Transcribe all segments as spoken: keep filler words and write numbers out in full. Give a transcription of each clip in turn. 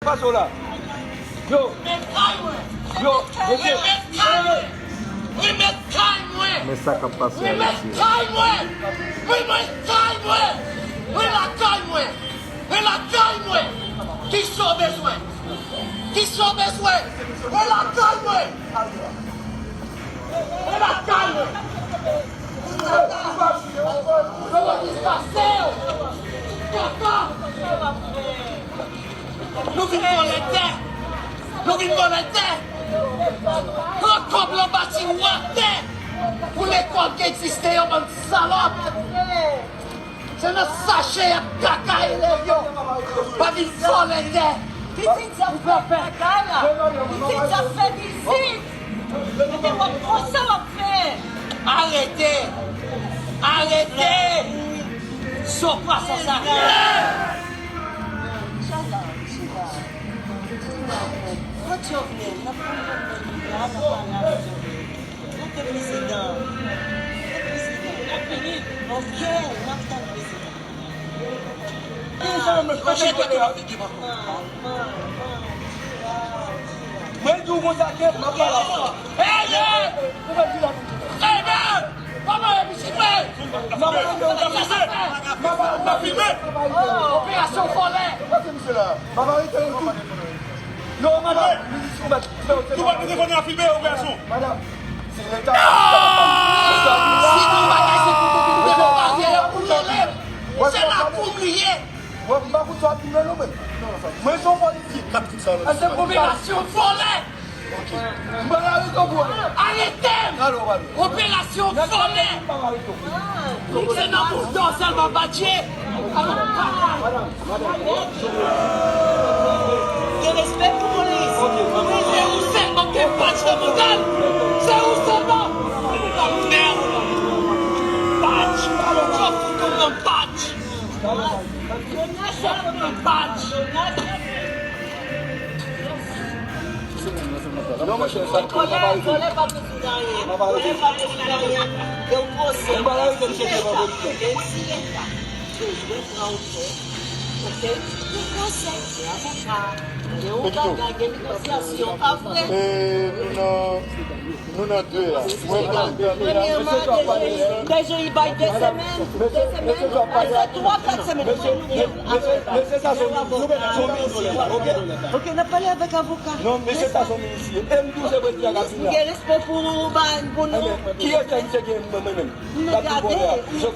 Paso la. Yo. Yo, mesye. Remèt kay mwen. Remèt kay mwen. Men sa k ap pase a, mesye. Remèt kay mwen. Remèt kay mwen. Remèt kay mwen. Remèt kay mwen. Kisa w bezwen? Kisa w bezwen? Remèt kay mwen. Remèt kay mwen. Remèt kay mwen. Kaka. Nou vin vòlè tè. Nou vin vòlè tè. Pran kòb lan bati w atè. Pou lekòl ki egziste yo, bann salòp. Se nan sache y ap kaka elèv yo. Pa vin vòlè tè. Pitit y ap fè kaka la. Pitit y ap fè vizit. Kote w ap konsa w ap fè? Arete! Arete! Sopra sa sa. Chita, chita. Kot Jovenel? N ap konn Jovenel la, n ap pale avèk Jovenel. Kote prezidan? Kote prezidan? Ok, n ap tann prezidan. Mwen di w konsa, Kèt, m ap pale avè w. Operasyon vòlè. Yo, madanm, nou di sou bat. Nou pa bezwen konn afime operasyon. Madanm, se leta. Si nou bagay se pou nou vin dekouraje yo, pou nou leve. Se la pou nou ye. Mwen, m pa konn sa w ap di m nan non, mwen. Mwen se yon politik. Operasyon vòlè. M pa la rezon pou ou. Arete m. Operasyon vòlè. Se nan bouldozè l m ap batye. Gen respè pou polis. Se ou sèlman ki gen patch nan bouda l. Se ou sèlman. Mèd. Patch. Chòf fout ou nan patch. Patch. Non, monchè, sa, sa pa ede. Sa pa ede. Mwen pa la ede, misye, se pa politik. Ekito. E, nou nan Nou nan de a. Mwen pran de a. Premyèman, deja, deja li bay de semèn. De semèn. Sa fè twa, kat semèn pou nou gen. Mesye, mesye, sa se yon minisye. Nou gen, nou gen yon minisye, ok? Ok, n ap pale avèk avoka. Non, mesye, sa se yon minisye. E m di w se prezidan k ap vin la. M gen respè pou, pou nou. Kiyès misye gen mwen menm? Men gade,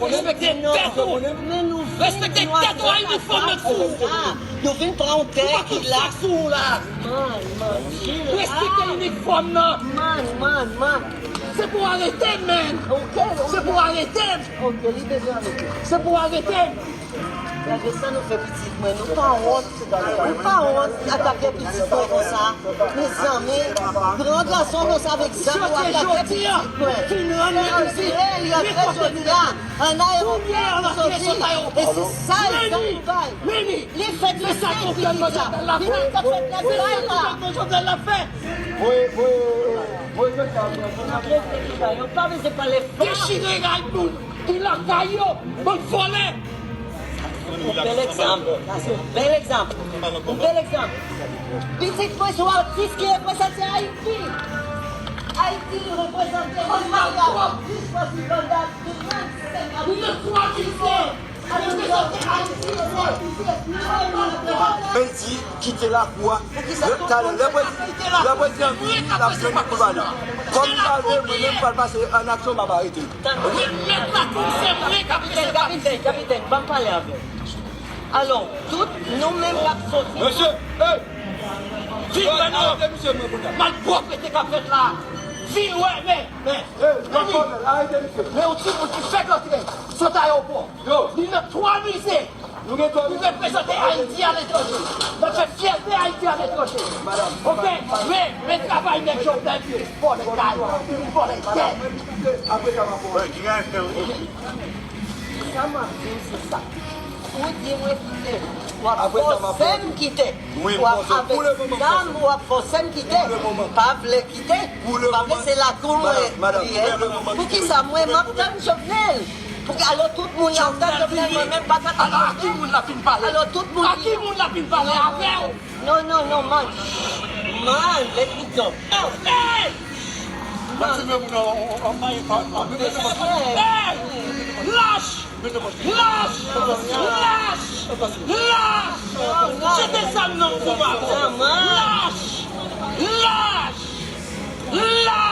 respekte tèt ou. Men nou vin, respekte tèt ou, ay, nou fò mèt sou ou. Nou vin pran yon tè ki la. Sou ou la. Man, man, chill. Respekte inifòm nan. Man, man, man. Se pou arete m, man. Ok, ok. Se pou arete m. Ok, li bezwen arete. Se pou arete m. Gade sa nou fè pitit mwen, nou pa wont, nou pa wont atake pitit mwen konsa. Mezanmi, gran gason konsa avèk zam pou atake pitit mwen. Li antre, li antre jodi a, ann ayewopò pou soti. E se sa egzanp nou bay. Li fèk li fèk pitit la. Li pa ka fèt nan kay la. Yo pa bezwen pale fò. Dechire rad moun ki lakay yo, bann vòlè. Yon bèl egzanp. Sa se yon bèl egzanp. Yon bèl egzanp. Pitit mwen se yon atis ki reprezante Ayiti. Ayiti li reprezante. Bann vagabon, jis pase banda de trannsenk a. Nou te twa mize. Reprezante Ayiti. Men l di kite lakou a. Talè, lè prezidan, lè prezidan vini, l ap jwenn li pou l pale. Kòm li pale, mwen menm m pral pase an aksyon, m ap arete l. Remèt lakou, se mwen k ap pase. Kapitèn, kapitèn, ban m pale avè w. Alò, tout nou menm k ap soti. Mesye, hey! Vin wè non. Malpwòpte k ap fèt la. Vin wè, men, men. Hey, men yon timoun ki fèk antre sot ayewopò. Li nan twa mize. Nou reprezante Ayiti aletranje. N ap fè fyète Ayiti aletranje. Ok? Men, men travay nèg Jovenel ki vòlè kay, ki vòlè tè. Sa m ap di w se sa. Ou di mwen kite. W ap fòse m kite. W ap avèk zam, w ap fòse m kite. Pa vle kite. Pa vle se lakou mwen li ye. Poukisa mwen m ap tann Jovenel? Pou ki alò tout moun la ap tann Jovenel, mwen menm pa ka tann. Alò, a ki moun la fin pale? Alò tout moun A ki moun la fin pale avè w? Non, non, non, man. Man, let me go. Hey! Mwen ti menm non, an mayi pa. Hey! Lach! Lach! Lach! Lach! Jete zam nan pou m. Lach! Lach! Lach!